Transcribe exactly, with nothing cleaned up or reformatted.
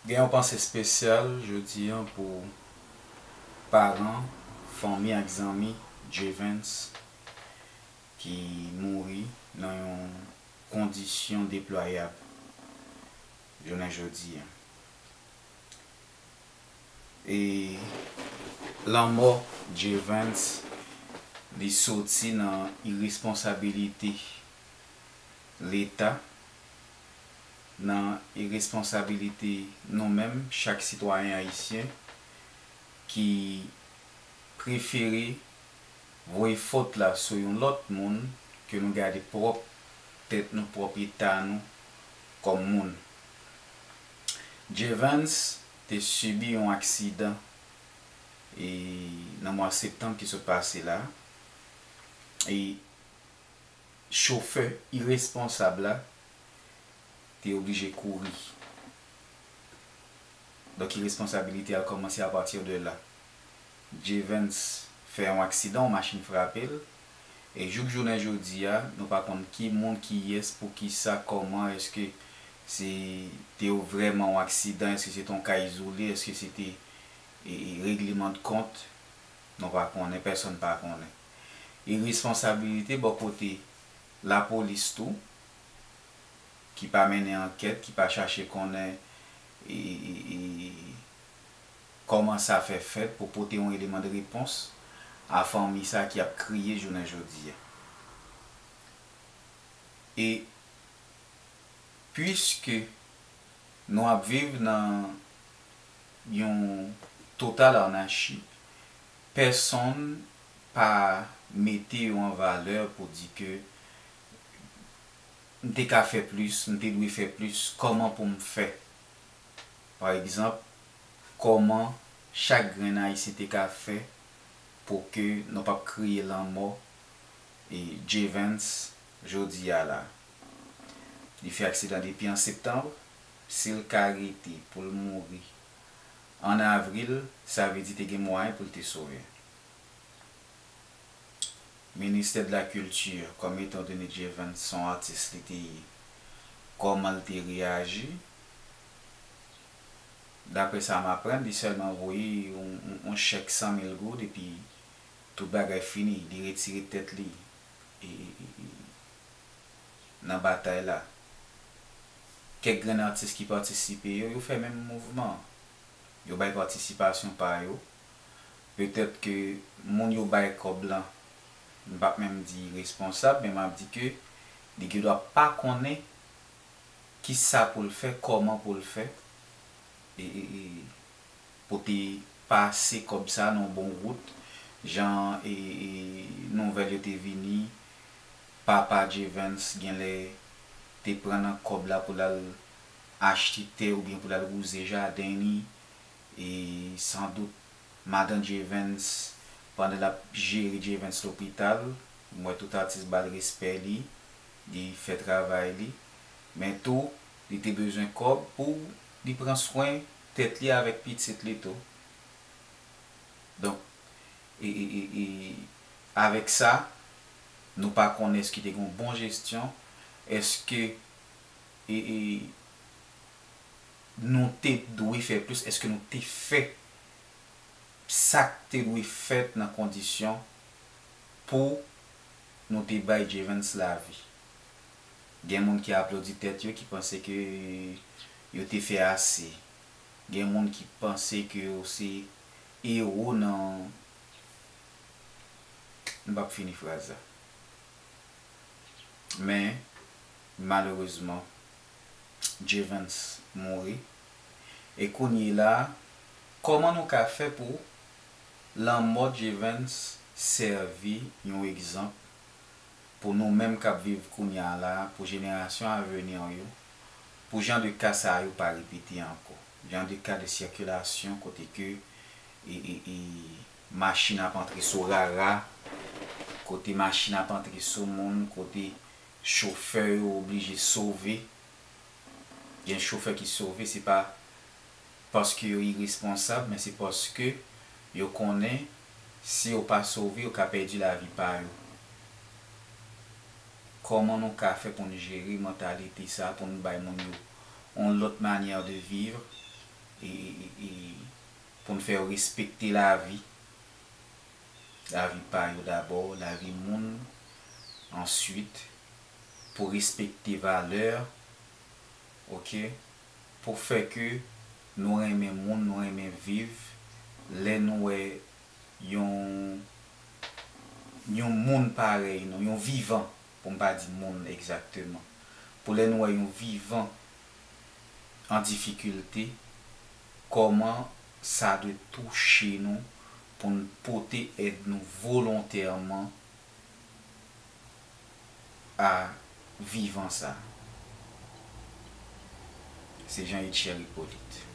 Gen yon panse espesyal jodi a pou paran, fanmi ak zanmi Jevens ki mouri nan yon kondisyon deplwayab jounen jodi a. E lanmò Jevens, li soti nan iresponsabilite Leta, nan iresponsabilite nou menm, chak sitwayen ayisyen, ki prefere voye fòt la sou yon lòt moun ke nou gade pwòp tèt nou, pwòp eta nou kòm moun. Jevens te sibi yon aksidan e nan mwa septanm ki sot pase la, e chofè iresponsab la te oblije kouri. Donk, iresponsabilite a kòmanse apati de la. Jevens fè yon aksidan, yon machin frape l. E jouk jounen jodi a, nou pa konn ki moun, kiyès, poukisa, kòman, èske se te vrèman yon aksidan, èske se te yon ka izole, èske se te e, e, regleman de kont, nou pa konnen, pèsonn pa konnen. E responsabilite bò kote lapolis tou, ki pa mennen ankèt, ki pa chache konnen e, e, e, kòman sa fè fèt pou pote yon eleman de repons a fanmi sa ki ap kriye jounen jodi a. E piske nou ap viv nan yon total anachi, pèsonn pa mete yo an valè pou di ke m te ka fè plis, m te dwe fè plis, kòman pou m fè? Pa egzanp, kòman chak grenn Ayisyen te ka fè pou ke nou p ap kriye lanmò e Jevens jodi a la? Li fè aksidan depi an septanm, si l ka rete pou l mouri an avril, sa vle di te gen mwayen pou l te sove. Ministè de la Kilti, kòm etan done Jevens se yon atis li te ye, kòman l te reyaji? Daprè sa m aprann, li sèlman voye yon, yon, yon chèk san mil goud epi tout bagay fini, li retire tèt li e, e, e, e, nan batay la. Kèk grenn atis ki patisipe yo, yo fè menm mouvman. Yo bay patisipasyon pa yo. Petèt ke moun yo bay kòb lan, m p ap menm di responsab, men m ap di ke li gendwa pa konnen kisa pou l fè, kòman pou l fè, e, e, e, pou te pase kòb sa nan yon bon wout, jan e, e, nouvèl yo te vini, papa Jevens genlè te pran nan kòb la pou l al achte tè oubyen pou l al wouze jaden li, e sandout madan Jevens, pandan l ap jere Jevens lopital, m wè tout atis ba l respè li, li fè travay li, men tou, li te bezwen kòb pou li pran swen tèt li avèk pitit li tou. Donk, e, e, e, e, avèk sa, nou pa konnen èske te gen yon bon jesyon, èske, e, e, nou te dwe fè plis, èske nou te fè sa k te dwe fèt nan kondisyon pou nou te bay Jevens lavi. Gen moun ki aplodi tèt yo, ki panse ke yo te fè ase. Gen moun ki panse ke yo se ewo nan, m p ap fini fraz la. Men, malerezman, Jevens mouri. E kounye la, kòman nou ka fè pou lanmò Jevens sèvi yon egzanp pou nou menm k ap viv kounye a la, pou jenerasyon aveni yo, pou jan de ka sa yo pa repete ankò? Jan de ka de sikilasyon kote ke e, e, e, machin ap antre sou rara, kote machin ap antre sou moun, kote chofè yo oblije sove. Gen chofè ki sove, se pa paske yo iresponsab, men se paske yo konnen si yo pa sove, yo ka pèdi lavi pa yo. Kòman nou ka fè pou n jere mantalite sa, pou n bay moun yo yon lòt manyè de viv, e, e, e, e pou n fè yo respekte lavi, lavi pa yo dabò, lavi moun answit, pou respekte valè, oke, pou fè ke nou renmen moun, nou renmen viv, lè nou wè yon, yon moun parèy nou, yon vivan, pou m pa di moun egzakteman, pou lè nou wè yon vivan an difikilte, kòman sa dwe touche nou pou n pote èd nou volontèman a vivan sa. Se Jean Etcher Hyppolite.